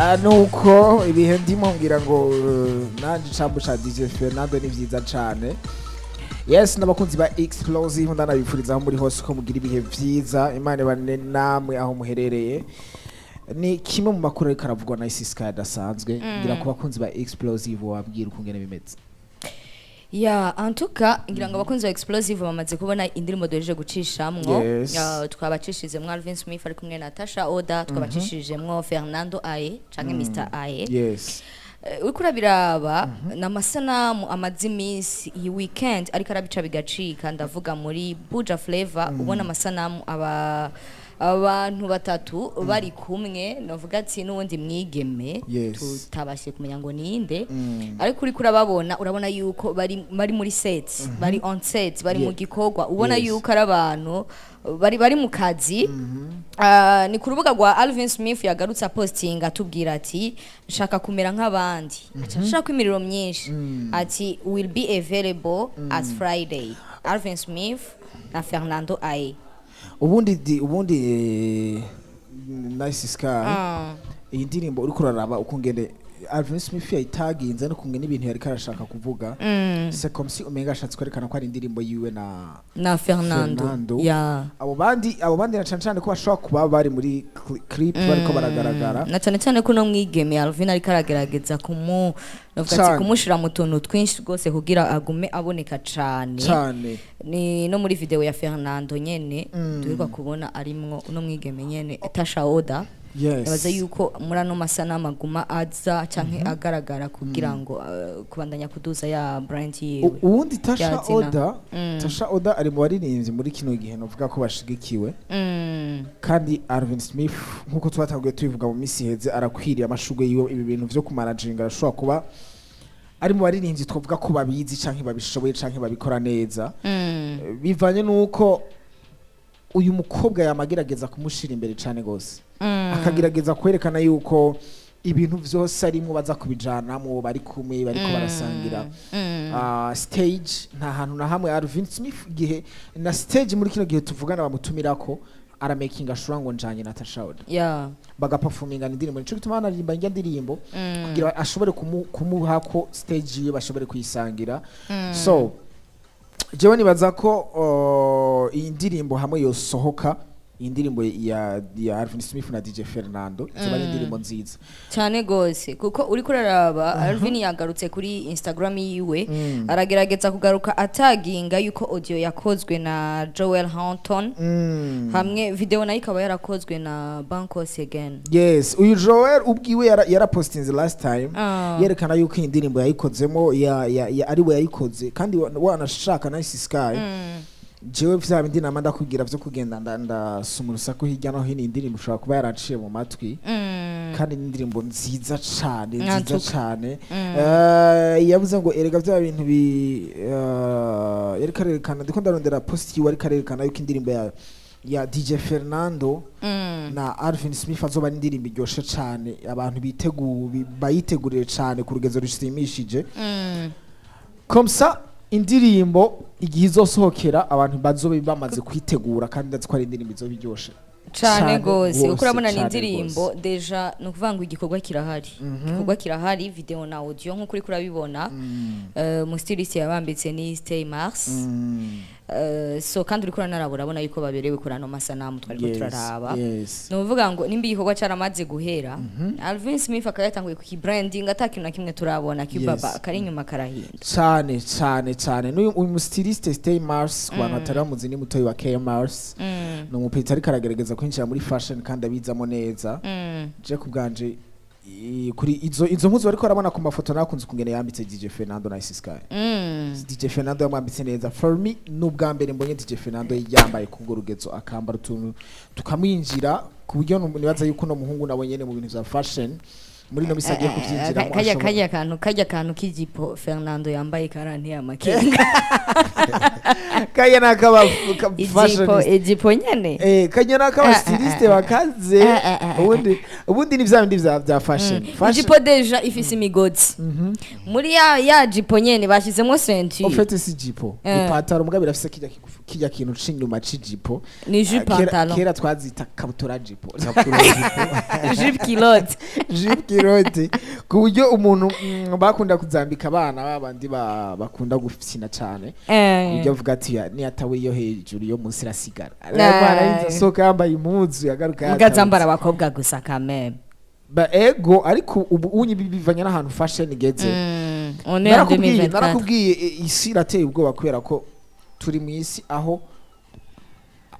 Ah, nuko ibihe ndimo ngira ngo nanje icambo ca DJ Fernando ni vyiza cane. Yes, n'abakunzi ba Explosive ndanabifuriza aho muri hose ko mugira ibihe vyiza, Imana ibane namwe aho muherereye. Ni kimwe mu makuru ariko aravugwa na Isis adasanzwe. Ngira ku bakunzi ba Explosive wabwira ukungene bimeze. Ya, antuka ngira ngo abakunzi ba Explosive bamaze kubona indirimbo duhejeje gucishamwo. Twabacishijemwo Alvin Smith ari kumwe na Tasha Oda, twabacishijemwo Fernando Aye canke Mr Aye. Uriko urabiraba ni amasanamu amaze iminsi iyi weekend ariko arabica bigacika, ndavuga muri Buja Flavor. Ubona amasanamu aba abantu batatu bari kumwe, novuga ati n'uwundi mwigeme tutabashye kumenya ngo ninde, ariko uriko urababona urabona yuko bari muri set, bari on set, bari mu gikorwa, ubona yuko ari abantu bari mu kazi. Ah, ni ku rubuga rwa Alvin Smith yagarutse apostinga atubwira ati nshaka kumera nk'abandi, aca ashaka imiriro myinshi, ati will be available as Friday, Alvin Smith na Fernando Aye. Ubundi Nice Sky, iyi ndirimbo uriko uraraba ukungene Alvin Smith yayitaginze no kungene ibintu yariko arashaka kuvuga, c'est comme si umenga ashatse kwerekana ko ari indirimbo yiwe na na Fernando, Fernando. Abo bandi na cane cane ko bashobora kuba bari muri clip bariko baragaragara. Na cyane cyane ko no mwigeme Alvin ariko aragerageza kumu novuga ati kumushira mu tuntu twinshi rwose kugira agume aboneka cane. Cane. Ni no muri video ya Fernando nyene duheruka kubona arimwo uno mwigeme nyene Tasha Oda. Nibaza yuko muri ano masanamu aguma aza canke agaragara kugira ngo kubandanya kuduza ya brand yiwe. Uwundi Tasha rya zina. Oda, Tasha Oda ari mu baririmbyi muri kino gihe novuga ko bashigikiwe, kandi Alvin Smith nkuko twatanguye tubivuga mu minsi iheze arakwiriye amashurwe yiwe. Ibi bintu vyo kumanaginga arashobora kuba ari mu baririmbyi twavuga ko babizi canke babishoboye canke babikora neza. Bivanye nuko uyu mukobwa yamagerageza kumushira imbere cane gose, akagerageza kwerekana yuko ibintu vyose arimwo baza kubijanamwo, bari kumwe, bariko barasangira stage. Nta hantu na hamwe Alvin Smith igihe na stage muri kino gihe tuvugana bamutumirako, aramakinga sure ngo njanye na Tasha Oda, bagaperforminga indirimbo. Nico gituma banaririmba njya ndirimbo kugira ashobore kumuha ko stage yiwe bashobore kuyisangira. So jewe nibaza ko iyi ndirimbo hamwe yosohoka, iyi ndirimbo ya Alvin Smith na DJ Fernando, izoba ari indirimbo nziza. Cyane gose, kuko uriko uraraba Alvin yagarutse kuri Instagram yiwe, aragerageza kugaruka ataginga yuko audio yakozwe na Joel Haunton, hamwe video nayo ikaba yarakozwe na Bankos again. Yes, uyu Joel ubwiwe yarapostinze last time, yerekana yuko iyi ndirimbo yayikozemo ya ari we yayikoze. Kandi wanashaka Nice Sky, jewe vya bindi nama ndakubwira vyo kugenda ndasoma urusaku hirya no hino, indirimbo ushobora kuba yaraciye mu matwi, kandi ni indirimbo nziza cane, nziza Nyantuka. cane. Yavuze ngo erega vya bintu bi yariko arerekana, ndiko ndarondera post yiwe, ariko arerekana yuko indirimbo ya DJ Fernando na Alvin Smith azoba ari indirimbo iryoshe cane, abantu bayitegurire cane ku rugezo rushimishije. Comme ça indirimbo igihe izosohokera abantu bazobe bamaze kwitegura, kandi ndazi ko ari indirimbo izoba iryoshe. Cane gose, kuko urabona ni cane indirimbo gose. Déjà ni ukuvuga ngo igikorwa kirahari, igikorwa kirahari, video na audio nk'uko uriko urabibona. Mu stylist yabambitse ni Stay Mars. So kandi uriko uranaraba urabona yuko baberewe kuri ano masanamu twariko turaraba. Ni ukuvuga ngo nimba igikorwa caramaze guhera, Alvin Smith akaba yatanguye kukibranding ata kintu na kimwe turabona kibaba, kari inyuma karahinda. Cane cane cane. N'uyu uyu mu styliste Stay Mars, ku bantu batari bamuzi, ni mutoyi wa K Mars. Ni umupetsi ariko aragerageza kwinjira muri fashion kandi abizamo neza. Je ku bwanje kuri izo mpuzu bariko barabona ku mafoto, nakunze ukungene yambitse DJ Fernando Nice Sky. DJ Fernando yamwambitse neza. For me, ni ubwa mbere mbonye DJ Fernando yambaye kubwo rugezo, akambara utuntu tukamwinjira ku buryo nibaza yuko uno muhungu nawe nyene mu bintu vya fashion Muri no misi agiye kuvyinjiramo. Kajya kajya kantu k'ijipo Fernando yambaye karanteye amakenga. Kajya nakaba Ijipo, fashionista. Ijipo nyene. Kajya nakaba styliste bakaze. Ubundi ni vya bindi vya fashion. Fashion. Ijipo déjà ifise imigozi muri ya jipo nyene, bashyizemo ceinture. En fait si jipo, ni pantalon, mugabo irafise kijya kintu c'inyuma c'ijipo. Ni jupe. Ah, Pantalon. Kera twazita kabutura jipo. Jupe culotte. Jupe culotte, ku buryo umuntu bakunda kuzambika abana babandi bakunda gufyina cane, ku buryo avuga ati: "Niyatawe iyo hejuru, iyo munsi irasigara." Ariko asohoka yambaye impuzu yagaruka Mbwa yatabutse. zambara abakobwa gusa kameme. Ba ego, ariko ubu unyi bivanye n'ahantu fashion igeze. On est en Narakubwiye, 2024. narakubwiye, isi irateye ubwoba kubera ko turi mu isi aho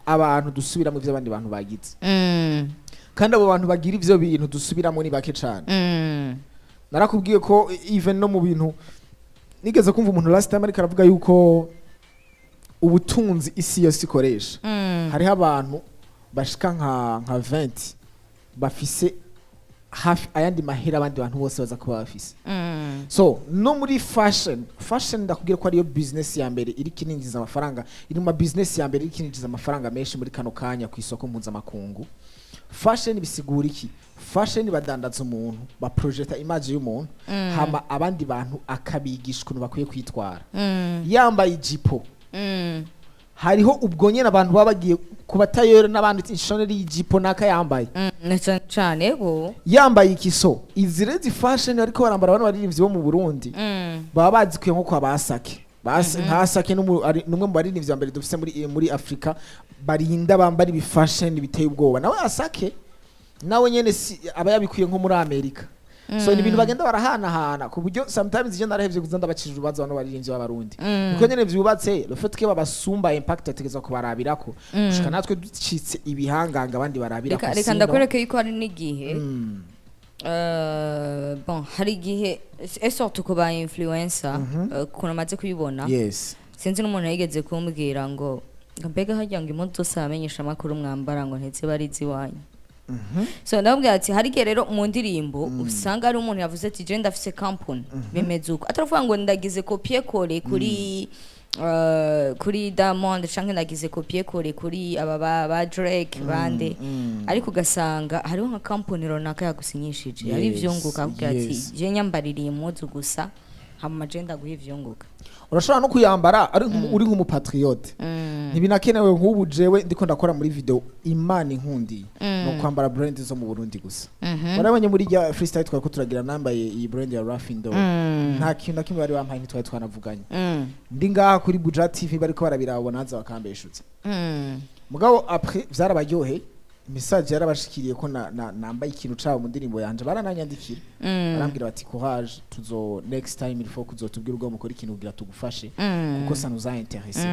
abantu dusubiramo ivyo abandi bantu bagize, kandi abo bantu bagira ivyo bintu dusubiramo ni bake cane. Narakubwiye ko even no mu bintu nigeze kumva umuntu last time ariko aravuga yuko ubutunzi isi yose ikoresha, hariho abantu bashika nka 20 bafise hafi ayandi mahera abandi bantu bose baza kuba bafise. So no muri fashion ndakubwira ko ariyo business ya mbere iri kininjiza amafaranga, iri mu ma business ya mbere iri kininjiza amafaranga menshi muri kano kanya ku isoko mpuzamakungu. Fashion bisigura iki? Fashion badandaza umuntu, baprojeta image y'umuntu, hama abandi bantu akabigisha ukuntu bakwiye kwitwara. Yambaye ijipo, hariho ubwo nyene abantu baba bagiye ku batayeri n'abandi, ishoneri y'ijipo naka yambaye. Na cane cane, ego. Yambaye ikiso, izi rero izi fashion ariko barambara bano baririmbyi bo mu Burundi, baba bazikuye nko kwa Basake. Nka Asake numwe mu baririmbyi ba mbere dufise muri Afrika barinda bambara ibi fashion biteye ubwoba. Nawe Asake nawe nyene si aba yabikuye nko muri Amerika. So ni ibintu bagenda barahanahana, ku buryo sometimes je narahevye kuza ndabacira urubanza bano baririmbyi b'Abarundi, niko nyene vyubatse. Le fait que babasumba impact, ategezwa kubarabirako gushika natwe ducitse ibihanganga abandi barabirako. Reka reka, ndakwereke yuko hari n'igihe, bon, hari igihe et surtout ku ba influencer, ukuntu amaze kubibona, sinzi n'umuntu yigeze kumbwira ngo mbega harya ngo impuzu zose abamenyesha amakuru mwambara ngo ntiziba ari iz'iwanyu. So ndamubwira ati hari igihe rero mu ndirimbo usanga ari umuntu yavuze ati: "Je ndafise company bimeze uko," ataravuga ngo ndagize copier coller kuri Diamond canke ndagize copier coller kuri aba ba Drake bande, ariko ugasanga hariho nka company runaka yagusinyishije ari ivyunguka, akubwira ati: "Je nyambaririye impuzu gusa, hama je ndaguha ivyunguka." Urashobora no kuyambara ari uri nk'umupatriote, ntibinakenewe. Nk'ubu jewe ndiko ndakora muri video, Imana inkundiye no kwambara brand zo mu Burundi gusa. Warabonye muri rya freestyle twari ko turagira, nambaye iyi brand ya Rafindo, nta kintu na kimwe bari bampaye, ntitwari twanavuganye. Ndi ngaha kuri Buja TV bariko barabiraba, naza bakambeshutse. Mugabo après vyarabaryoheye, message yarabashikiriye ko nambaye ikintu cabo mu ndirimbo yanje. Barananyandikira, barambwira bati: "Courage, tuzo next time il faut kuzotubwira ubwo mukora ikintu kugira tugufashe, kuko ça nous a intéressé."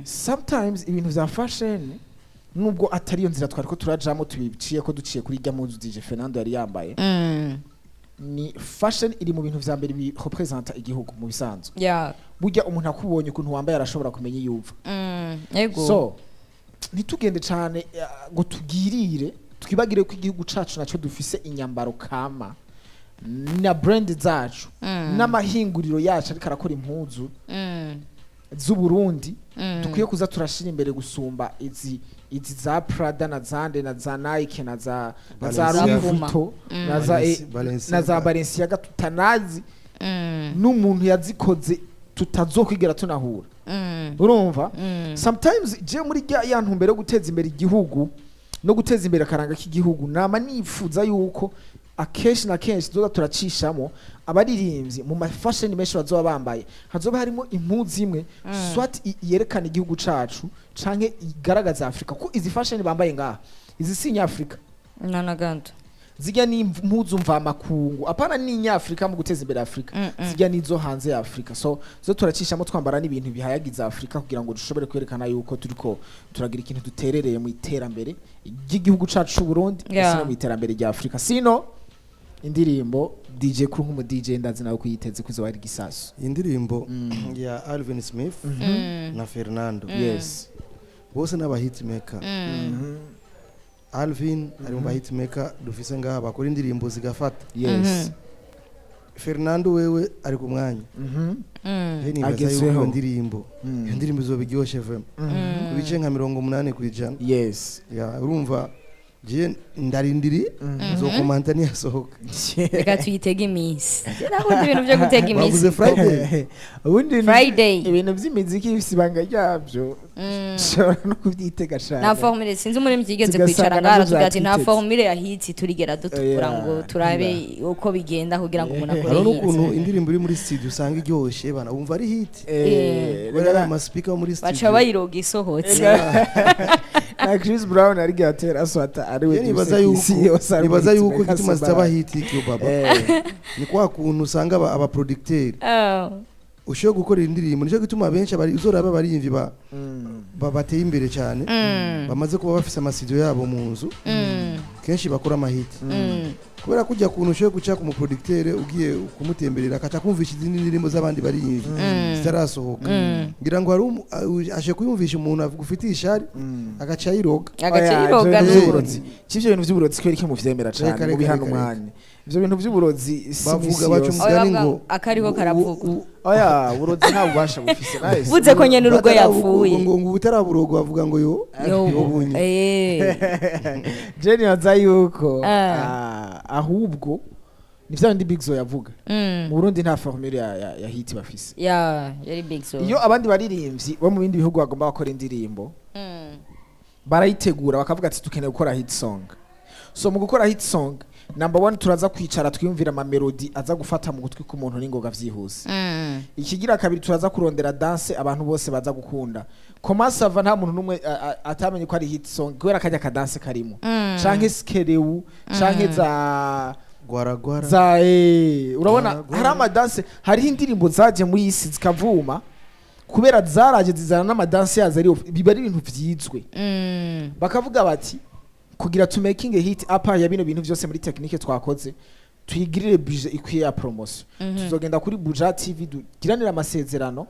Sometimes ibintu vya fashion, nubwo atari yo nzira twari ko turajamo, tubiciye ko duciye kuri rya mpuzu DJ Fernando yari yambaye, ni fashion iri mu bintu vya mbere birepresenta igihugu mu bisanzwe. Burya umuntu akubonye ukuntu wambaye arashobora kumenya iyo uva. Ego. So ntitugende cane ngo tugirire twibagire ko igihugu cacu naco dufise inyambaro kama na brand zacu n'amahinguriro yacu ariko arakora impuzu z'Uburundi, dukwiye kuza turashira imbere gusumba izi za Prada na zande na za Nike na za Balenciaga. Louis Vuitton na za Balenciaga. na za Balenciaga tutanazi n'umuntu yazikoze, tutazokwigera tunahura. Urumva, sometimes je muri rya ya ntumbero yo guteza imbere igihugu no guteza imbere akaranga k'igihugu, nama nifuza yuko akenshi na kenshi tuzoza turacishamo abaririmbyi mu mafashoni menshi bazoba bambaye, hazoba harimo impuzu imwe soit yerekana igihugu cacu canke igaragaza Afrika, kuko izi fashion bambaye ngaha, izi si nyafrika. Na gato. Zijya ni impuzu mvamakungu, apana ni nyafrika mu guteza imbere Afrika. Zijya nizo hanze ya Afrika. So zo turacishamo twambara n'ibintu bihayagiza Afrika kugira ngo dushobore kwerekana yuko turiko turagira ikintu duterereye mu iterambere ry'igihugu cacu c'u Burundi, ndetse no mu iterambere rya Afrika. Sino indirimbo DJ kuri nk'umu DJ, ndazi nawe kuyiteze kuzoba ari gisasu. Indirimbo ya Alvin Smith na Fernando, bose n'aba hitmaker. Alvin ari mu ba hitmaker dufise ngaha bakora indirimbo zigafata. Fernando wewe ari ku mwanya. Je nibaza yuko Agezweho. iyo ndirimbo izoba iryoshe vraiment ku bice nka 80%. Ya, urumva je ndarindiri, nzokomanta niyasohoka. Reka tuyitege iminsi. Je nakunda ibintu byo gutega iminsi. Bavuze Friday. Ubundi Friday. Ibintu by'imiziki bifise ibanga ryabyo, ushobora no kubyitega cane. Nta formule, sinzi umurimi yigeze Tugasanga kwicara navyo ngaha tugira ati nta vyatwiteze. formule ya hit turigera dutukura ngo turabe uko bigenda kugira ngo umuntu akore Hariho hit. n'ukuntu indirimbo iri muri studio usanga iryoshe, bana wumva ari hit kubera ayo maspeaker yo muri Baca studio. bayiroga isohotse. Na Chris Brown ari gatera aswata ari we Je nibaza dufise kw'isi yuko yose ari nibaza muri yuko hitmaker igituma zitaba Subaru. hit iyo baba ni kwa kuntu usanga abaproducteur ushobora gukorera indirimbo. Nicyo gituma benshi uzoraba abaririmbyi bateye imbere cyane, bamaze kuba bafise amastudio yabo mu nzu, kenshi bakora amahiti kubera kujya kuntu ushoboye guca ku muproducteur, ugiye kumutemberera akaca kumvisha izindi ndirimbo z'abandi baririmbyi zitarasohoka. Ngira ngo hari ashe kuyumvisha umuntu ufitiye ishari, agaca ayiroga. Agace Oya, yiroga. ivyo bintu vy'uburozi, sivyo? Ibintu vy'uburozi kubera iki muvyemera cane? Reka, reka, Mubihana reka, reka. umwanya ivyo bintu vy'uburozi si Bavuga misi baca yose. umugani Oya, bavuga ngo akariho karavugwa. Oya, uburozi nta bubasha bufise. Nice. Vuze ko nyene urugo yapfuye. Ngo utaraburogo bavuga ngo yo Yo. yobunye. Je nibaza yuko ahubwo ni vya bindi Big Zo yavuga. Mu Burundi nta formule ya hit bafise. Ya, yari Big Zo. Iyo abandi baririmbyi bo mu bindi bihugu bagomba gukora indirimbo, barayitegura bakavuga ati dukeneye gukora hit song. So mu gukora hit song, number one, turaza kwicara twiyumvira amamelodi aza gufata mu gutwi k'umuntu n'ingoga vyihuse. Ikigira kabiri, turaza kurondera dance abantu bose baza gukunda. Comment ça va, nta muntu n'umwe atamenye ko ari hit song kubera kajya kadanse karimo, canke skerewu, canke za Gwaragwara. za urabona. Gwara, gwara. Hari amadanse, hariho indirimbo zaje muri iyi si zikavuma kubera zaraje zizana n'amadanse yazo, ari biba ari ibintu vyizwe. Bakavuga bati kugira to making a hit apa ya bino bintu byose muri technique twakoze, tuyigirire budget ikwiye ya promotion, tuzogenda kuri Buja TV dugiranire amasezerano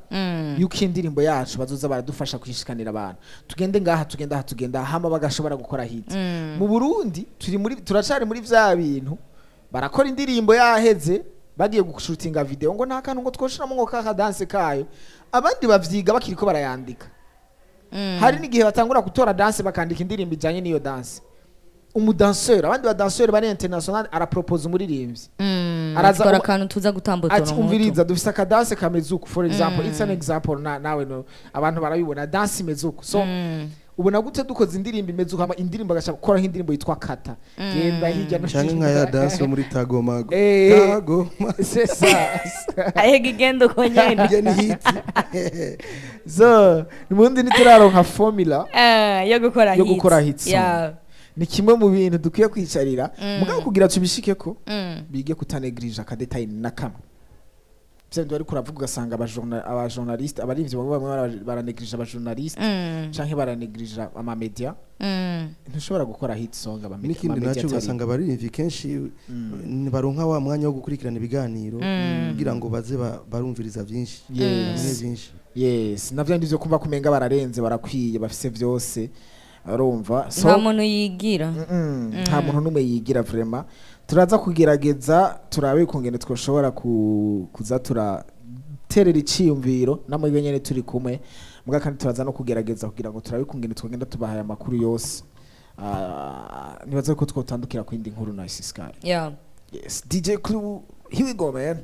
yuko indirimbo yacu bazoza baradufasha kuyishikanira abantu, tugende ngaha, tugende aha, tugende aha, hama bagashobora gukora hit. Mu Burundi turi muri turacari muri vya bintu, barakora indirimbo yaheze, bagiye gushutinga video ngo nta kantu ngo twoshiramo ngo kaka dance kayo. Abandi bavyiga bakiriko barayandika. Hari n'igihe batangura gutora dance, bakandika indirimbo ijanye n'iyo dance. Umudanseur, abandi badanseur bari international, arapropose umuririmbyi. Araza Araza akantu tuza gutambutsa. Ati umviriza, dufise akadanse kameze uku. For example, it's an example, nawe no abantu barabibona, dance imeze uku. So ubona gute dukoze indirimbo imeze uku? Hama indirimbo agashaka gukora nk'indirimbo yitwa kata genda hirya no Canke nka ya dance yo muri Tagomago. Tagoma. C'est ça. Ahega igenda uko nyene. Iyo ni hit. So nubundi ntituraronka formula yo gukora yo hit. gukora hit song. Ni kimwe mu bintu dukwiye kwicarira, mugabo kugira tubishikeko, bige kutanegrija akadetail na kamwe. Vya bindi bariko uravuga, ugasanga abajournaliste, abarivyi bamwe bamwe baranegrija abajournaliste canke baranegrija amamedia. Ntushobora gukora hit song abamedia N'ikindi amamedia nacyo, atari. ugasanga abaririmbyi kenshi ntibaronka wa mwanya wo gukurikirana ibiganiro kugira ngo baze barumviriza byinshi, bamenye byinshi. Yes, navyo ndivyo kumva kumenga bararenze, barakwiye, bafise vyose, urumva. So Nta muntu yigira. Nta muntu n'umwe yigira vraiment. Turaza kugerageza turabe ukungene twoshobora kuza turaterera iciyumviro namwe nyene turi kumwe muga, kandi turaza no kugerageza kugira ngo turabe ukungene twogenda tubahaye amakuru yose. Nibaza ko twotandukira ku yindi nkuru na Sky. Yes, DJ Clue, here we go, man.